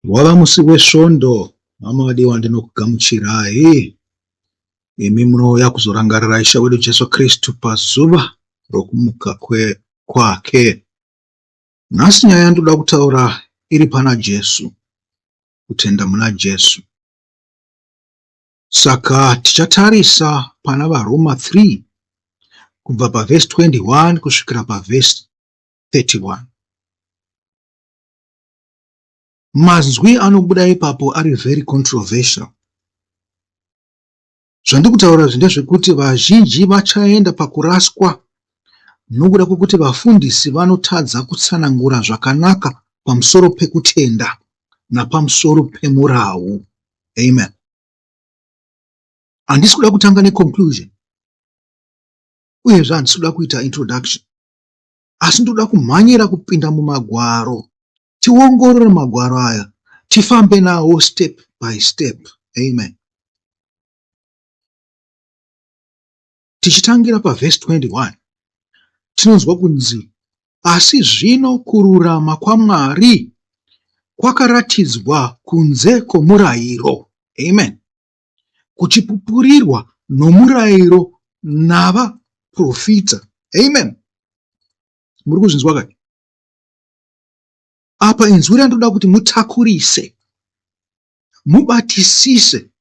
Wava musi weSvondo, hama vadiwa ndinokugamuchirai imi munouya kuzorangarira Ishe wedu Jesu Kristu pazuva rokumuka kwake. Nhasi nyaya yandoda kutaura iri pana Jesu, kutenda muna Jesu. Saka tichatarisa pana vaRoma 3 kubva pavhesi 21 kusvikira pavhesi 31. Mazwi anobuda ipapo ari very controversial. Zvandikutaura izvi ndezvekuti vazhinji vachaenda pakuraswa nokuda kwekuti vafundisi vanotadza kutsanangura zvakanaka pamusoro pekutenda napamusoro pemurawu. Amen. Handisi kuda kutanga neconclusion uyezve handisi kuda kuita introduction asi ndoda kumhanyira kupinda mumagwaro tiongorore magwaro aya tifambe nawo step by step. Amen. Tichitangira pavhesi 21 tinonzwa kunzi asi zvino kururama kwaMwari kwakaratidzwa kunze kwomurayiro. Amen. Kuchipupurirwa nomurayiro navaprofita. Amen. Muri kuzvinzwa kai? Apa inzwi randoda kuti mutakurise, mubatisise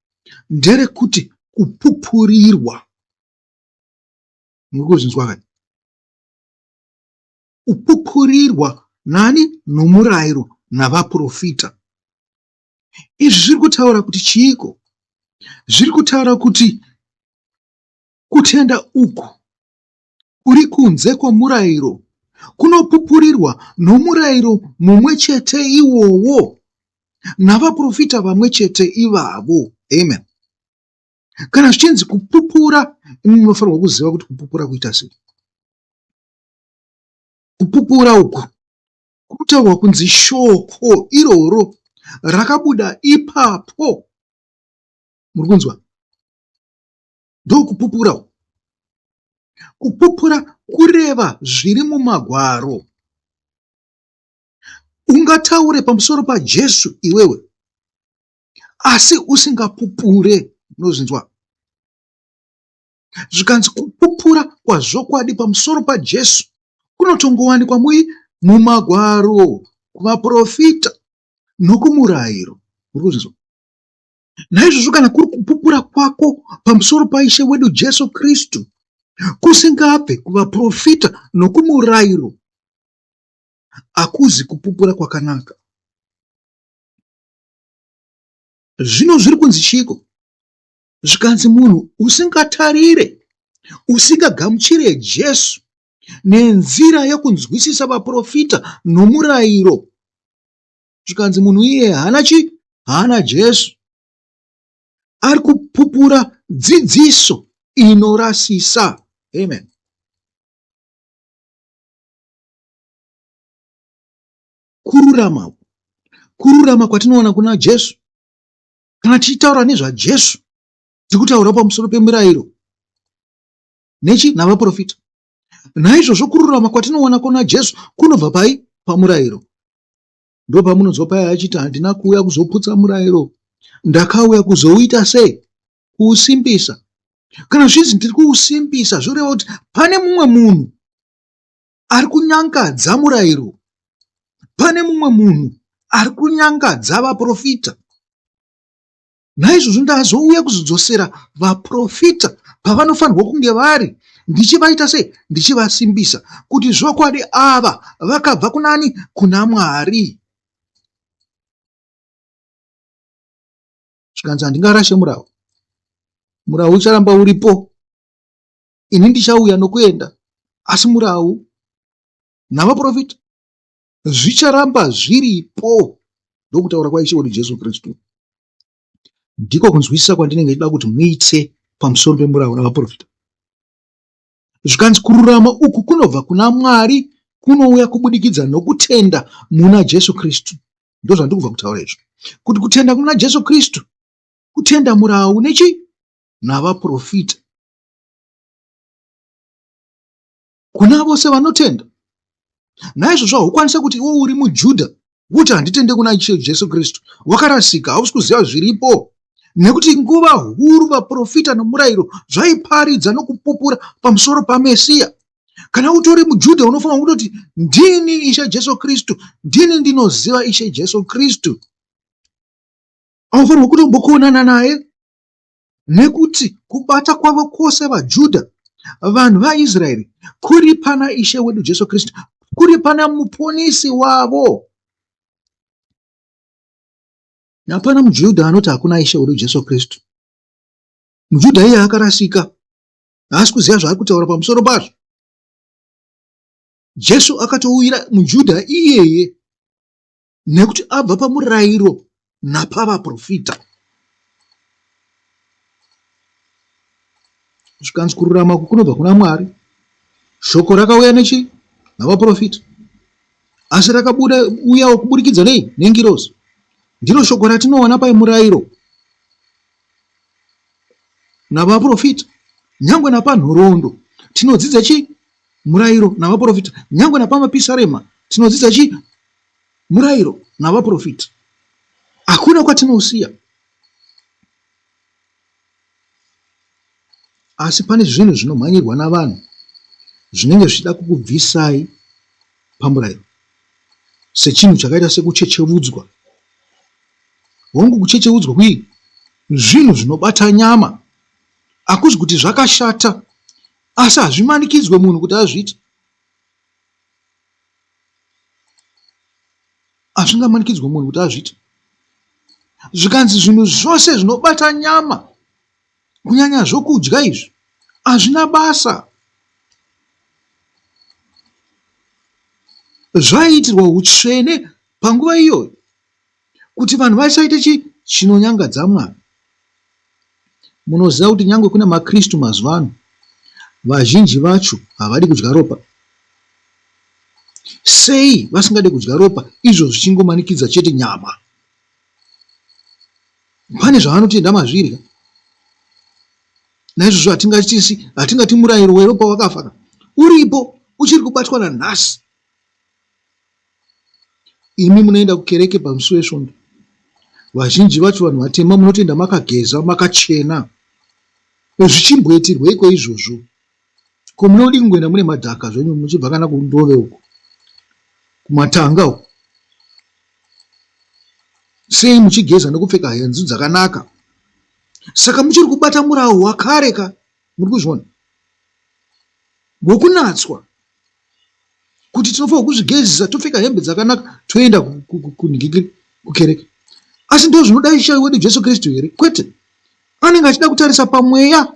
nderekuti kupupurirwa. Muri kuzvinzwa kai? Kupupurirwa nani? Nomurayiro navaprofita. Izvi zviri kutaura kuti chiiko? Zviri kutaura kuti kutenda uku kuri kunze kwomurayiro kunopupurirwa nomurayiro mumwe chete iwowo navaprofita vamwe chete ivavo. Amen. Kana zvichinzi kupupura, imi munofanirwa kuziva kuti kupupura kuita sei. Kupupura uku kutaurwa kunzi shoko iroro rakabuda ipapo. Muri kunzwa? Ndokupupura uku. Kupupura kureva zviri mumagwaro. Ungataure pamusoro paJesu iwewe asi usingapupure. Unozvinzwa? Zvikanzi kupupura kwazvokwadi pamusoro paJesu kunotongowanikwa mui mumagwaro, kuvaprofita nokumurayiro. Muri kuzvinzwa? Naizvozvo kana kuri kupupura kwako pamusoro paIshe wedu Jesu Kristu kusingabve kuvaprofita nokumurayiro, hakuzi kupupura kwakanaka. Zvino zviri kunzi chiiko? Zvikanzi munhu usingatarire, usingagamuchire Jesu nenzira yokunzwisisa vaprofita nomurayiro, zvikanzi munhu iye haana chi haana Jesu. Ari kupupura dzidziso inorasisa. Amen. Kururama, kururama kwatinowana kuna Jesu. Kana tichitaura nezvaJesu, tiri kutaura pamusoro pemirayiro nechi navaprofita. Naizvozvo kururama kwatinowana kuna Jesu kunobva pai? Pamurayiro. Ndopamunonzwa paya achiti handina kuuya kuzoputsa murayiro, ndakauya kuzouita sei? Kuusimbisa. Kana zvinzi ndiri kuusimbisa, zvoreva kuti pane mumwe munhu ari kunyangadza murayiro, pane mumwe munhu ari kunyangadza vaprofita. Naizvozvo ndazouya kuzodzosera vaprofita pavanofanirwa kunge vari, ndichivaita sei? Ndichivasimbisa kuti zvokwadi ava vakabva kunani? Kuna Mwari. Zvikanzi handingarashe murau, murau ucharamba uripo. Ini ndichauya nokuenda, asi murau navaprofita zvicharamba zviripo. Ndokutaura kwaIshe wedu Jesu Kristu. Ndiko kunzwisisa kwandinenge ndichida kuti muite pamusoro pemurau navaprofita. Zvikanzi kururama uku kunobva kuna Mwari kunouya kubudikidza nokutenda muna Jesu Kristu. Ndozvandiri kubva kutaura izvo. Kuti kutenda kuna Jesu Kristu kutenda murau nechi navaprofita. Kuna vose vanotenda. Naizvozvo haukwanise kuti iwe uri muJudha Woti handitende kuna Ishe Jesu Kristu. Wakarasika, hausi kuziva zviripo. Nekuti nguva huru vaprofita nomurayiro zvaiparidza nokupupura pamusoro paMesiya. Kana utori muJudha unofanira kutoti ndini Ishe Jesu Kristu, ndini ndinoziva Ishe Jesu Kristu. Haufanirwi kutombokonana naye nekuti kubata kwavo kwose vaJudha, vanhu vaIsraeri, kuri pana Ishe wedu Jesu Kristu, kuri pana muponisi wavo. Hapana muJudha anoti hakuna Ishe wedu Jesu Kristu. MuJudha iye akarasika, haasi kuziva zvaari kutaura pamusoro pazvo. Jesu akatouyira muJudha iyeye nekuti abva pamurayiro napavaprofita. Zvikanzi kururama uku kunobva kuna Mwari. Shoko rakauya nechi navaprofita, asi rakabuda uyawo kuburikidza nei nengirozi. Ndiro shoko ratinowana pamurayiro navaprofita, nyangwe napanhoroondo tinodzidza chi murayiro navaprofita, nyangwe napamapisarema tinodzidza chi murayiro navaprofita. Hakuna kwatinousiya. Asi pane zvinhu zvinomhanyirwa navanhu zvinenge zvichida kukubvisai pamurayiro sechinhu chakaita sekuchechevudzwa. Hongu kuchechevudzwa kui zvinhu zvinobata nyama. Hakuzi kuti zvakashata asi hazvimanikidzwe munhu kuti azviite. Hazvingamanikidzwe munhu kuti azviite. Zvikanzi zvinhu zvose zvinobata nyama kunyanya zvokudya izvi hazvina basa. Zvaiitirwa hutsvene panguva iyoyo kuti vanhu vasaite chi chinonyangadza Mwari. Munoziva kuti nyangwe kune maKristu mazuva ano, vazhinji vacho havadi kudya ropa. Sei vasingade kudya ropa izvo zvichingomanikidza chete nyama? Pane zvavanotenda mazviri ka? Naizvozvo hatingatisi hatingati murayiro weropa wakafa ka? Uripo uchiri kubatwa nanhasi. Imi munoenda kukereke pamusi weSvondo, vazhinji vacho vanhu vatema munotoenda makageza makachena. Zvichimboitirweiko izvozvo? Ko munodii kungoenda mune madhaka zvenyu muchibva kana kundove uko kumatanga uko? Sei muchigeza nekupfeka hanzu dzakanaka? Saka muchiri kubata murawo wakare ka? Muri kuzviona? Wokunatswa. kuti tinofanirwa kuzvigezesa topfeka hembe dzakanaka toenda kukereke asi ndo zvinoda ishe wedu jesu kristu here kwete anenge achida kutarisa pamweya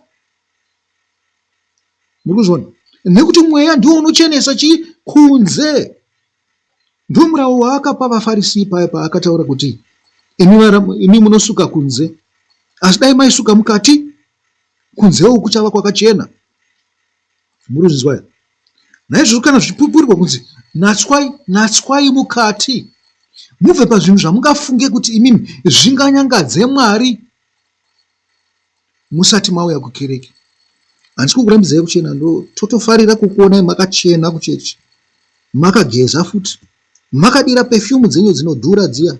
muri kuzviona nekuti mweya ndiwo unochenesa chii kunze ndiwo murawo waakapa vafarisi paya paakataura kuti imi munosuka kunze asi dai maisuka mukati kunzewo kuchava kwakachena Muri kuzvinzwa here? Naizvozvo kana zvichipupurirwa kunzi natswai, natswai mukati, mubve pazvinhu zvamungafunge kuti imimi zvinganyangadze Mwari musati mauya kukereke. Handisi kukurambidzai kuchena, ndo totofarira kukuonai makachena kuchechi, makageza futi, makadira perfume dzenyu dzinodhura dziya,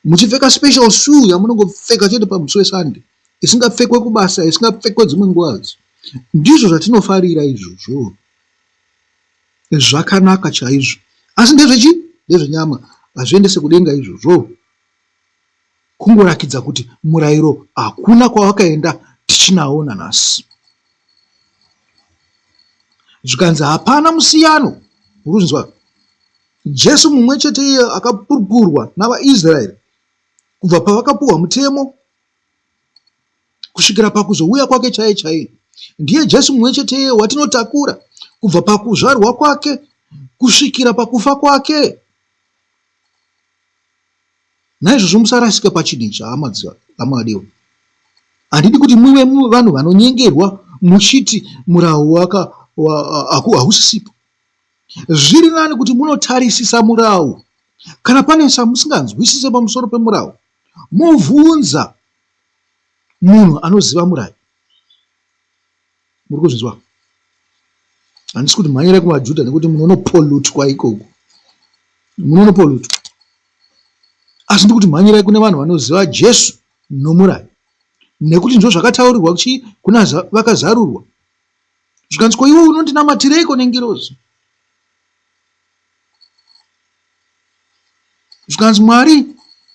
muchipfeka special shoe yamunongopfeka chete pamusi weSunday isingapfekwe kubasa isingapfekwe dzimwe nguva idzi. Ndizvo zvatinofarira izvozvo, zvakanaka chaizvo, asi ndezvechi ndezvenyama, hazviendese kudenga izvozvo. Kungorakidza kuti murayiro hakuna kwawakaenda tichinawo nanhasi. Zvikanzi hapana musiyano, urikuzvinzwa? Jesu mumwe chete iye akapupurwa navaIsraeri kubva pavakapuhwa mutemo kusvikira pakuzouya kwake chaiye chaiye. Ndiye Jesu mumwe chete iye watinotakura kubva pakuzvarwa kwake kusvikira pakufa kwake. Naizvozvo musarasika pachinhu ichi, hama vadiwa. Handidi kuti muve vanhu vanonyengerwa muchiti murau hausisipo. Zviri nani kuti munotarisisa murau. Kana pane samusinganzwisise pamusoro pemurau, movhunza munhu anoziva murayi. Muri kuzvinzwa? Handisi kuti mhanyira kuvaJudha nekuti munonopolutwa ikoko. Munonopolutwa. Asi ndikuti mhanyirai kune vanhu vanoziva Jesu nomurayo, nekuti ndizvo zvakataurirwa chii kuna vakazarurwa. Zvikanzi, ko iwe unondinamatireiko nengirozi? Zvikanzi, Mwari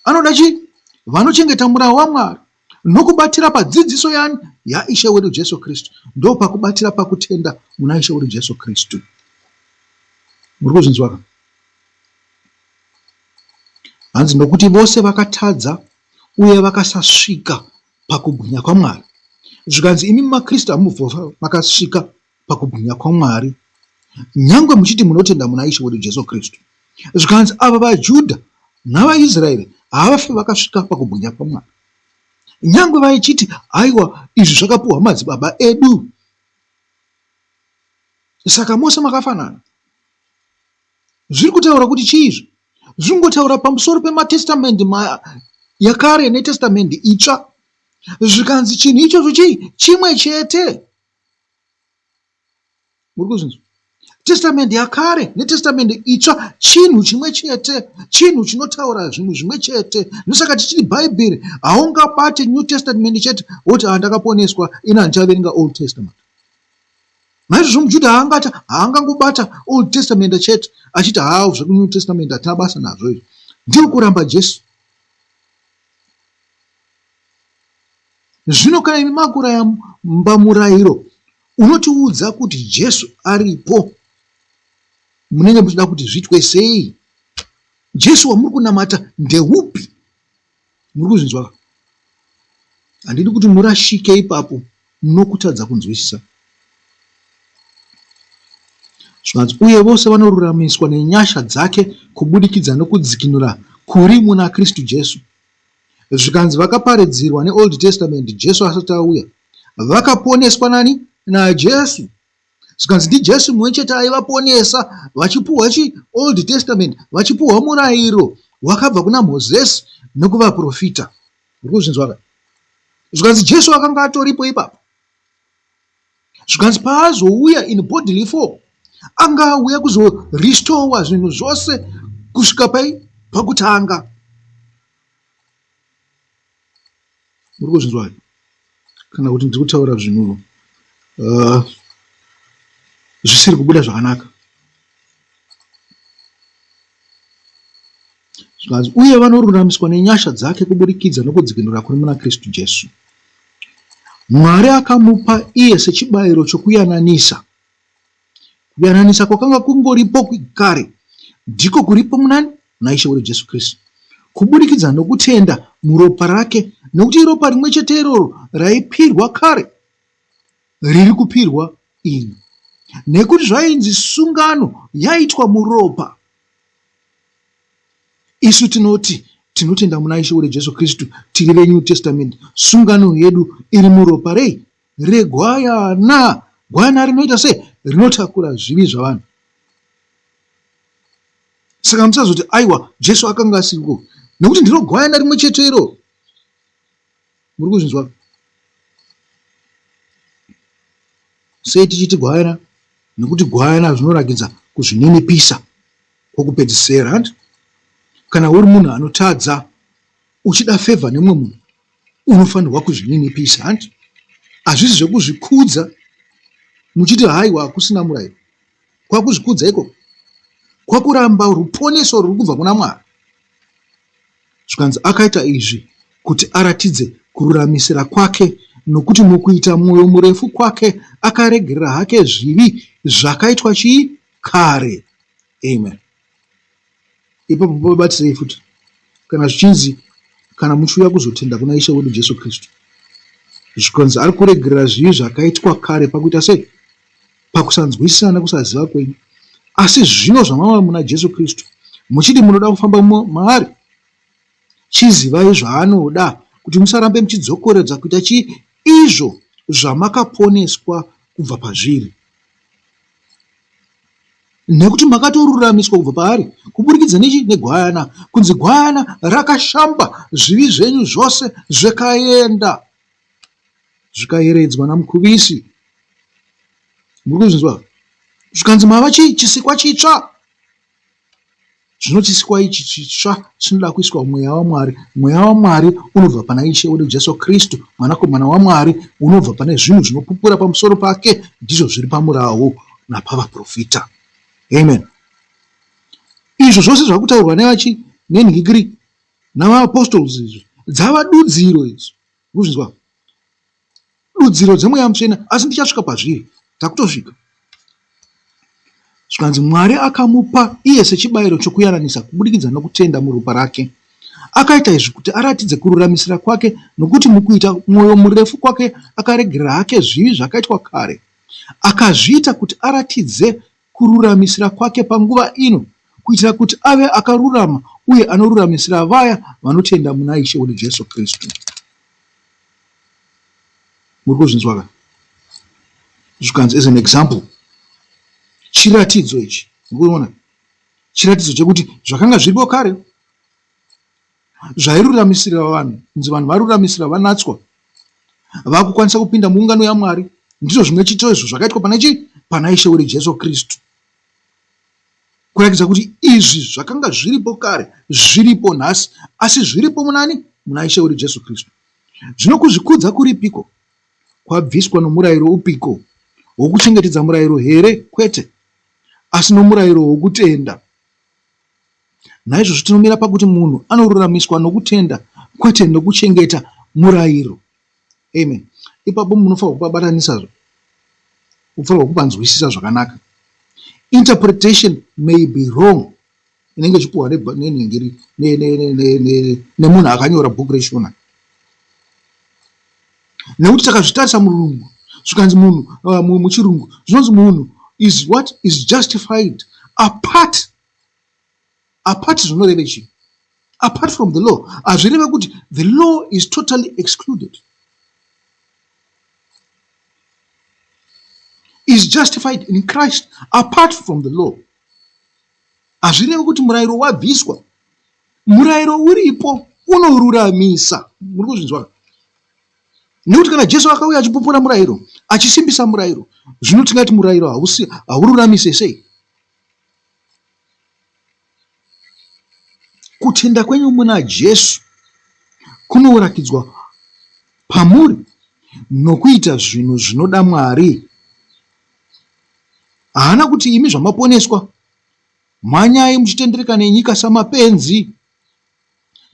anoda chii? Vanochengeta murawo waMwari nokubatira padzidziso yani yaIshe wedu Jesu Kristu. Ndopakubatira pakutenda muna Ishe wedu Jesu Kristu. Muri kuzvinzwa ka? Hanzi nokuti vose vakatadza uye vakasasvika pakubwinya kwaMwari. Zvikanzi imi maKristu hamubvo makasvika pakubwinya kwaMwari nyangwe muchiti munotenda muna Ishe wedu Jesu Kristu. Zvikanzi ava vaJudha navaIsraeri havafi vakasvika pakubwinya kwaMwari. Nyangwe vaichiti haiwa izvi zvakapuhwa madzibaba edu. Saka mose makafanana. Zviri kutaura kuti chii izvi? Zviri kungotaura pamusoro pematestamendi yakare netestamendi itsva. Zvikanzi chinhu ichocho chii? Chimwe chete. Muri kuzvinzwa? Testamendi yakare netestamendi itsva chinhu chimwe chete, chinhu chinotaura zvinhu zvimwe chete. Ndosaka tichiti Bhaibheri haungabate New Testament chete woti ah, ndakaponeswa ini handichaverenga Old Testament. Naizvozvo muJudha haangata haangangobata Old Testament chete achiti haa zvekuNew Testament hatina basa nazvo izvi. Ndiko kuramba Jesu. Zvino kana imi makuramba murayiro unotiudza kuti Jesu aripo, munenge muchida kuti zviitwe sei? Jesu wamuri kunamata ndeupi? Muri kuzvinzwa ka? Handidi kuti murashike ipapo nokutadza kunzwisisa. Zvikanzi, uye vose vanoruramiswa nenyasha dzake kubudikidza nokudzikinura kuri muna Kristu Jesu. Zvikanzi vakaparidzirwa neOld Testament Jesu asati auya. Vakaponeswa nani? NaJesu. Zvikanzi ndiJesu mumwe chete aivaponesa vachipuhwa chi Old Testament vachipuhwa murayiro wakabva kuna Mozisi nekuvaprofita. Uri kuzvinzwa ka? Zvikanzi Jesu akanga atoripo ipapo. Zvikanzi paazouya in bodily form anga auya kuzorestowa zvinhu zvose kusvika pai pakutanga. Muri kuzvinzwa here? Kana kuti ndiri kutaura zvinhu uh, zvisiri kubuda zvakanaka. Zvikanzi, uye vanoruramiswa nenyasha dzake kuburikidza nokudzikinura kuri muna Kristu Jesu. Mwari akamupa iye sechibayiro chokuyananisa. Kuyananisa kwakanga kungoripo kare ndiko kuripo munani? Muna Ishe wedu Jesu Kristu. Kuburikidza nokutenda muropa rake, nokuti iropa rimwe chete iroro raipirwa kare riri kupirwa ini. Nekuti zvainzi sungano yaitwa muropa. Isu tinoti tinotenda muna Ishe wedu Jesu Kristu tiri veNew Testament. Sungano yedu iri muropa rei? Regwayana. Gwayana rinoita sei? Rinotakura zvivi zvavanhu. Saka musazoti aiwa Jesu akanga asiriko nekuti ndiro gwayana rimwe chete iro. Muri kuzvinzwa? Sei tichiti gwayana? Nekuti gwayana zvinorakidza kuzvininipisa kwokupedzisera. Hanti? Kana uri munhu anotadza uchida favor nemumwe munhu unofanirwa kuzvininipisa hanti hazvisi zvekuzvikudza muchiti haiwa hakusina murayiro kwakuzvikudza ikoko kwakuramba ruponeso ruri kubva kuna mwari zvikanzi akaita izvi kuti aratidze kururamisira kwake nokuti mukuita mwoyo murefu kwake akaregerera hake zvivi zvakaitwa chii kare amen Ipapo pabatirei futi kana zvichinzi kana muchiuya kuzotenda kuna Ishe wedu Jesu Kristu. Zvikanzi ari kuregerera zvivi zvakaitwa kare pakuita sei? Pakusanzwisisa nekusaziva kwenyu. Asi zvino zvamava muna Jesu Kristu, muchiti munoda kufamba maari, chizivai zvaanoda kuti musarambe muchidzokoredza kuita chii izvo zvamakaponeswa kubva pazviri. Nekuti makatoruramiswa kubva paari kuburikidza nechi negwayana, kunzi gwayana rakashamba zvivi zvenyu zvose zvikaenda, zvikayeredzwa namukuvisi. Muri kuzvinzwa? Zvikanzi mava chii? Chisikwa chitsva. Zvino chisikwa ichi chitsva chinoda kuiswa Mweya waMwari. Mweya waMwari unobva pana Ishe wedu Jesu Kristu, Mwanakomana waMwari, unobva pane zvinhu zvinopupura pamusoro pake, ndizvo zviri pamurawu napavaprofita. Amen. Izvo zvose zvakutaurwa nevachi nenhikiri navaapostles izvi dzava dudziro idzo. Kuzvinzwa? Dudziro dzeMweya Mutsvene, asi ndichasvika pazviri. Takutosvika. Zvikanzi Mwari akamupa iye sechibayiro chokuyananisa kubudikidza nokutenda muropa rake. Akaita izvi kuti aratidze kururamisira kwake nokuti mukuita mwoyo murefu kwake akaregerera hake zvivi zvakaitwa kare. Akazviita kuti aratidze kururamisira kwake panguva ino kuitira kuti ave akarurama uye anoruramisira vaya vanotenda muna Ishe wedu Jesu Kristu. Muri kuzvinzwa ka? Zvikanzi as an example, chiratidzo ichi, muri kuona chiratidzo chekuti zvakanga zviripo kare zvairuramisira vanhu, kunzi vanhu varuramisira vanatswa vakukwanisa kupinda muungano yaMwari. Ndizvo zvimwe chete izvo zvakaitwa pana chii? Pana Ishe wedu Jesu Kristu. Kuratidza kuti izvi zvakanga zviripo kare, zviripo nhasi, asi zviripo munani? Muna Ishe wedu Jesu Kristu. Zvino kuzvikudza kuripiko? Kwabviswa nomurayiro upiko? Wokuchengetedza murayiro here? Kwete, asi nomurayiro wokutenda. Naizvozvo tinomira pakuti munhu anoruramiswa nokutenda, kwete nokuchengeta murayiro. Amen. Ipapo munofanirwa kupabatanisa, munofanirwa kupanzwisisa zvakanaka. Interpretation may be wrong inenge ichipuhwa nenhingiri nemunhu akanyora bhuku reShona. Nekuti takazvitarisa murungu zvikanzi munhu uh, muchirungu zvinonzi munhu is what is justified apart apart zvinoreve chii apart from the law hazvireve kuti the law is totally excluded is justified in Christ apart from the law Hazvirevi kuti murayiro wabviswa. Murayiro uripo unoruramisa. Muri kuzvinzwa? Nekuti kana Jesu akauya achipupura murayiro, achisimbisa murayiro, zvino tingati murayiro hausi haururamise sei? Kutenda kwenyu muna Jesu kunoratidzwa pamuri nokuita zvinhu zvinoda Mwari. Haana kuti imi zvamaponeswa mhanyai muchitendereka nenyika samapenzi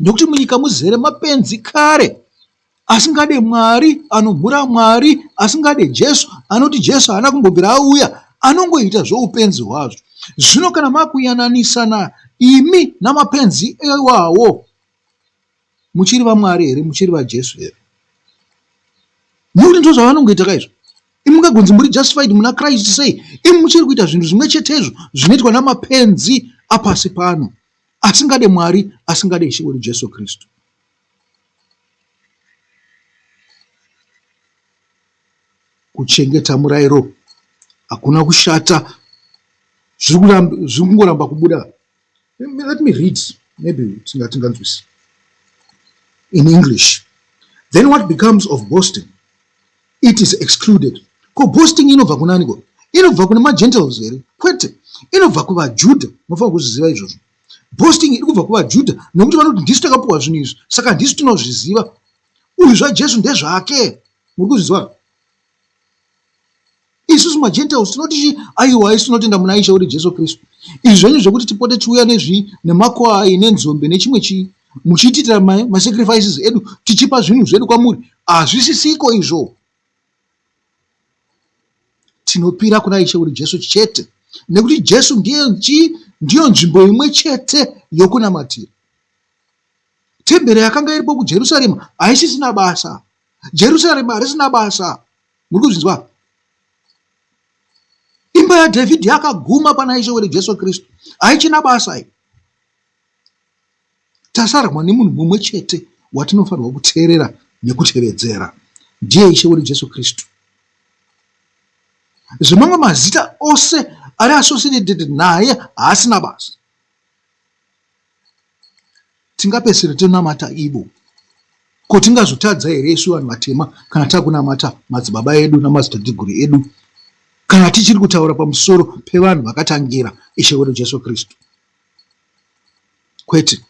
nekuti munyika muzere mapenzi kare asingade Mwari, anomhura Mwari, asingade Jesu, anoti Jesu haana kumbobvira auya, anongoita zvoupenzi hwazvo. Zvino kana makuyananisana imi namapenzi iwawo, muchiri vaMwari here? Muchiri vaJesu here? Nekuti ndizvo zvavanongoita ka izvo. Imi mungagonzi muri justified muna Christ sei imi muchiri kuita zvinhu zvimwe chetezvo zvinoitwa namapenzi apasi pano asingade Mwari asingade Ishe wedu Jesu Kristu. Kuchengeta murayiro hakuna kushata zviri kungoramba kubuda. Let me read maybe tinganzwisisa in English. Then what becomes of boasting? It is excluded. Ko boasting inobva kunani ko? Inobva kune maGentiles here? Kwete. Inobva kuvaJudha. Munofanira kuzviziva izvozvo. Boasting iri kubva kuvaJudha nekuti vanoti ndisu takapuwa zvinhu izvi saka ndisu tinozviziva. Uyu zvaJesu ndezvake. Muri kuzvinzwa? Isusu maGentiles tinoti chii? Aiwa, isu tinotenda muna Ishe wedu Jesu Kristu. Izvi zvenyu zvekuti tipote tichiuya nezvii nemakwai nenzombe nechimwe chii muchiitiitira masacrifices edu tichipa zvinhu zvedu kwamuri hazvisisiko izvo. Tinopira kuna Ishe wedu Jesu chete nekuti Jesu ndiye chii? Ndiyo nzvimbo imwe chete yokunamatira. Temberi yakanga iripo kuJerusarema haisisina basa. Jerusarema harisina basa. Muri kuzvinzwa? Imba yaDhavhidhi yakaguma pana Ishe wedu Jesu Kristu. Haichina basa iyi. Tasarwa nemunhu mumwe chete watinofanirwa kuteerera nekutevedzera. Ndiye Ishe wedu Jesu Kristu. Zvemamwe mazita ose ari associated naye haasina basa. Tingapedzisira tonamata ivo. Ko tingazotadza here isu vanhu vatema kana takunamata madzibaba edu namadzitateguru edu kana tichiri kutaura pamusoro pevanhu vakatangira Ishe wedu Jesu Kristu? Kwete.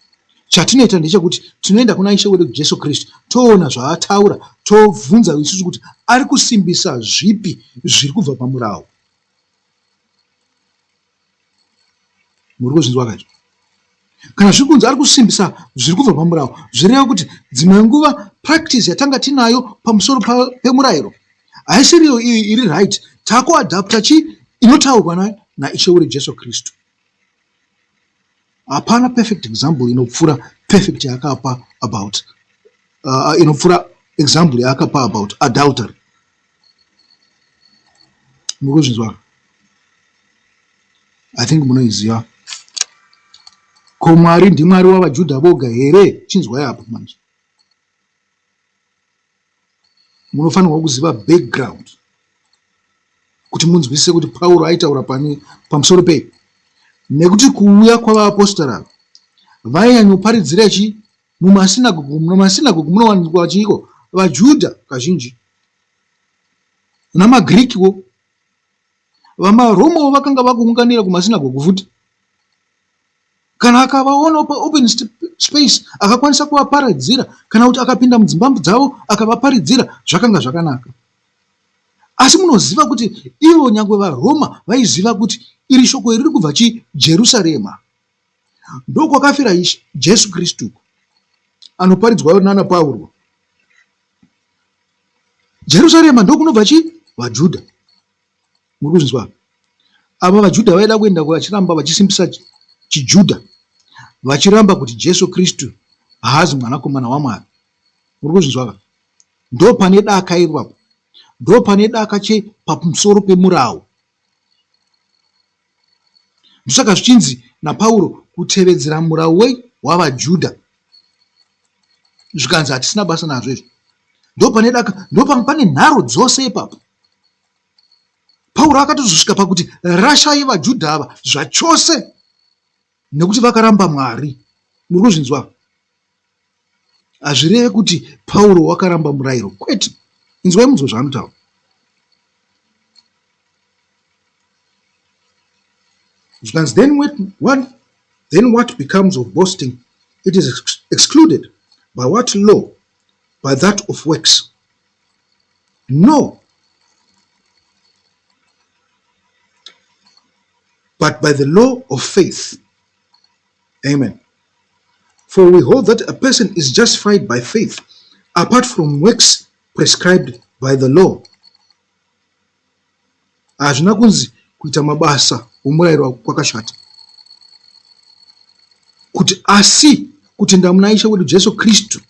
Chatinoita ndechekuti tinoenda kuna Ishe wedu Jesu Kristu toona zvaataura tobvunza isusu kuti ari kusimbisa zvipi zviri kubva pamurawo. Muri kuzvinzwa kaizvo? Kana zviri kunzi ari kusimbisa zviri kubva pamurawo zvireva kuti dzimwe nguva practice yatanga tinayo pamusoro pemurayiro haisiriyo iri right takuadapta chi inotaurwa naIshe wedu Jesu Kristu. Hapana perfect example inopfuura perfect yaakapa about inopfuura example yaakapa about adultery. Muri kuzvinzwa? I think munoiziva. Ko Mwari ndiMwari wavaJudha voga here? Chinzwai apo manje. Munofanirwa kuziva background kuti munzwisise kuti Pauro aitaura pane pamusoro pei. Nekuti kuuya kwavaapostora ava vainyanyoparidzira chi mumasinagogo. Mumasinagogo munowanikwa chiiko? VaJudha kazhinji namaGirikiwo. VamaRomawo vakanga vakuunganira kumasinagogo futi. Kana akavaona paopen space akakwanisa kuvaparadzira kana kuti akapinda mudzimba dzavo akavaparidzira zvakanga zvakanaka. Asi munoziva kuti ivo nyangwe vaRoma vaiziva kuti iri shoko iri riri kubva chi Jerusarema. Ndokwakafira Ishe Jesu Kristu anoparidzwa nana Pauro. Jerusarema ndokunobva chi vaJudha. Muri kuzvinzwa? Ava vaJudha vaida kuenda vachiramba vachisimbisa chiJudha vachiramba kuti Jesu Kristu haazi mwanakomana waMwari. Muri kuzvinzwa ka? Ndopane daka ipapo. Ndopane daka che pamusoro pemurawo. Ndosaka zvichinzi naPauro kutevedzera murawo wei wavaJudha. Zvikanzi hatisina basa nazvo izvo. Ndopane daka, ndopane nharo dzose ipapo. Pauro akatozosvika pakuti rashai vaJudha ava zvachose nekuti vakaramba Mwari. Muri kuzvinzwa? Hazvireve kuti Pauro wakaramba murayiro. Kwete. Inzwai munzwe zvaanotaura. Zvikanzi, then what, what, then what becomes of boasting? It is ex excluded. By what law? By that of works. No. But by the law of faith. Amen. For we hold that a person is justified by faith apart from works prescribed by the law. Hazvina kunzi kuita mabasa omurayiro kwakashata. Kuti asi kutenda muna Ishe wedu Jesu Kristu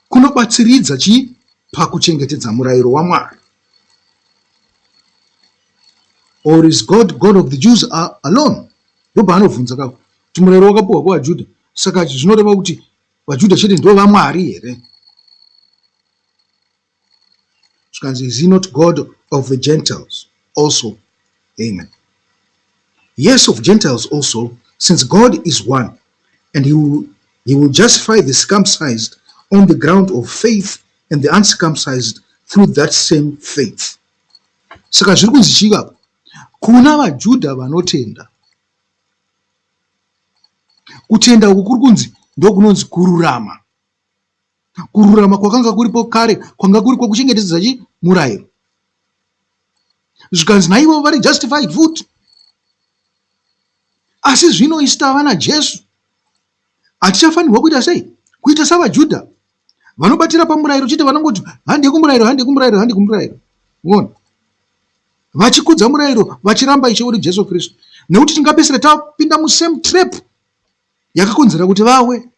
kunobatsiridza chii pakuchengetedza murayiro waMwari. Or is God God of the Jews alone? Ndopaanobvunza kako kuti murayiro wakapiwa kuvaJudha saka zvinoreva kuti vaJudha chete ndivo vaMwari here? Zvikanzi is he not God of the Gentiles also? Amen. Yes, of Gentiles also, since God is one, and he will, he will justify the circumcised on the ground of faith and the uncircumcised through that same faith. Saka zviri kunzi chii apa? Kuna vaJudha vanotenda. Kutenda uku kuri kunzi ndokunonzi kururama. Kururama kwakanga kuripo kare kwanga kuri kwokuchengetedza chi murayiro. Zvikanzi naivo vari justified futi. Asi zvino isu tava naJesu hatichafanirwa kuita sei? Kuita savaJudha vanobatira pamurayiro chete, vanongoti hande kumurayiro, hande kumurayiro, hande kumurayiro. Unoona? Vachikudza murayiro vachiramba Ishe wedu Jesu Kristu. Nekuti tingapesera tapinda musame trap yakakonzera kuti vawe.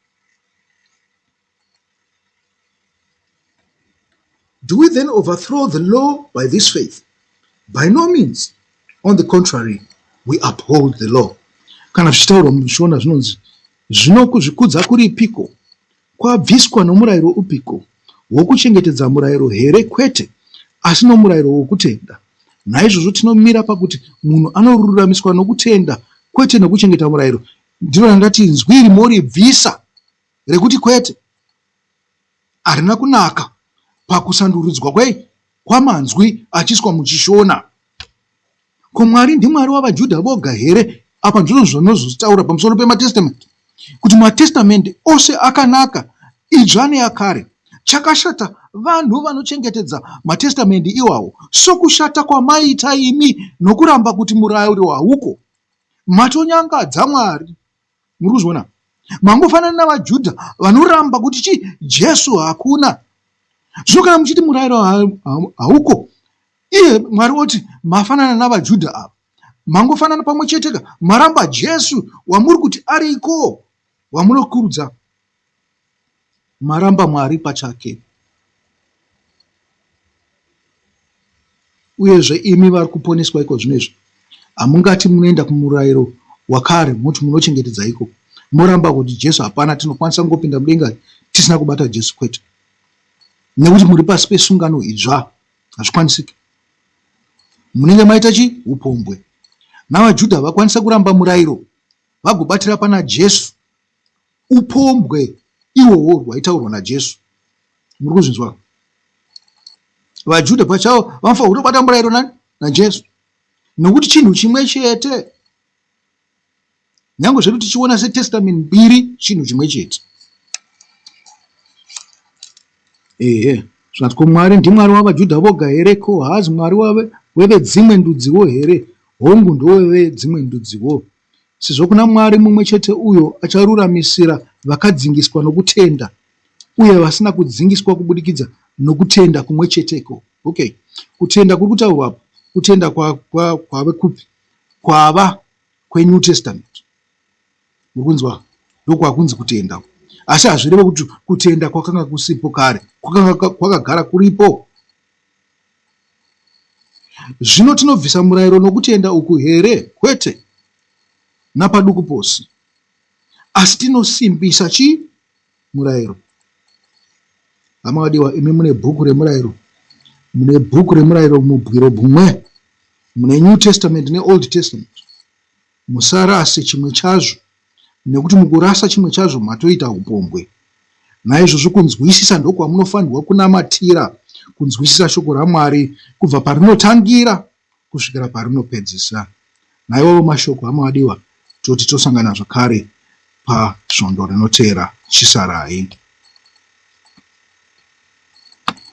Do we then overthrow the law by this faith? By no means. On the contrary, we uphold the law. Kana zvichitaurwa muShona zvinonzi zvino kuzvikudza kuripiko? Kwabviswa nomurayiro upiko? Wokuchengetedza murayiro here? Kwete, asi nomurayiro wokutenda. Naizvozvo tinomira pakuti munhu anoruramiswa nokutenda, kwete nokuchengeta murayiro. Ndiro randati inzwi iri moribvisa rekuti kwete harina kunaka pakusandurudzwa kwei kwamanzwi achiiswa muchishona. Ko Mwari ndiMwari wavaJudha voga here? Apa ndizvo zvanozotaura pamusoro pemaTestament. Kuti matestamende ose akanaka, idzva neakare. Chakashata vanhu vanochengetedza matestamende iwawo sokushata kwamaita imi nokuramba kuti murayiro hauko. Matonyangadza Mwari. Muri kuzviona? Mangofanana navaJudha vanoramba kuti chii? Jesu hakuna. Zvino kana muchiti murayiro hauko, iye Mwari oti mafanana navaJudha ava. Mangofanana pamwe chete ka, maramba Jesu wamuri kuti ariko, wamunokurudza. Maramba Mwari pachake. Uyezve imi vari kuponeswa iko zvino izvi, hamungati munoenda kumurayiro wakare moti munochengetedza ikoko, moramba kuti Jesu hapana, tinokwanisa kungopinda mudenga tisina kubata Jesu kwete. Nekuti muri pasi pesungano idzva, hazvikwanisiki. Munenge maita chi? Upombwe. NavaJudha vakwanisa kuramba murayiro vagobatira pana Jesu upombwe ihwohwo hwaitaurwa naJesu. Muri kuzvinzwa? VaJudha pachavo vanofanirwa kutobata murayiro nani? NaJesu. Nokuti chinhu chimwe chete. Nyange zvedu tichiona setestament mbiri chinhu chimwe chete. Ehe, zvikati ko Mwari ndiMwari wavaJudha voga here? Ko haazi Mwari wevedzimwe ndudziwo here? Hongu, ndowevedzimwe ndudziwo. Sezvo kuna Mwari mumwe chete uyo acharuramisira vakadzingiswa nokutenda uye vasina kudzingiswa kubudikidza nokutenda kumwe cheteko. Okay, kutenda kuri kutaurwa apa kutenda kwave kwa, kwa kupi? Kwava kweNew Testament. Muri kunzwa? Ndokwakunzi kutenda. Asi hazvireve kuti kutenda kwakanga kusipo kare, kwakanga kwakagara kuripo. Zvino tinobvisa murayiro nokutenda uku here? Kwete, napaduku pose. Asi tinosimbisa chii? Murayiro. Hama vadiwa, imi mune bhuku remurayiro, mune bhuku remurayiro mubwiro bumwe, mune New Testament neOld Testament. Musarase chimwe chazvo, nekuti mukurasa chimwe chazvo matoita upombwe. Naizvozvo kunzwisisa ndokwamunofanirwa kunamatira, kunzwisisa shoko raMwari kubva parinotangira kusvikira parinopedzisa. Naiwawo mashoko hama vadiwa, toti tosangana zvakare pasvondo rinoteera. Chisarai.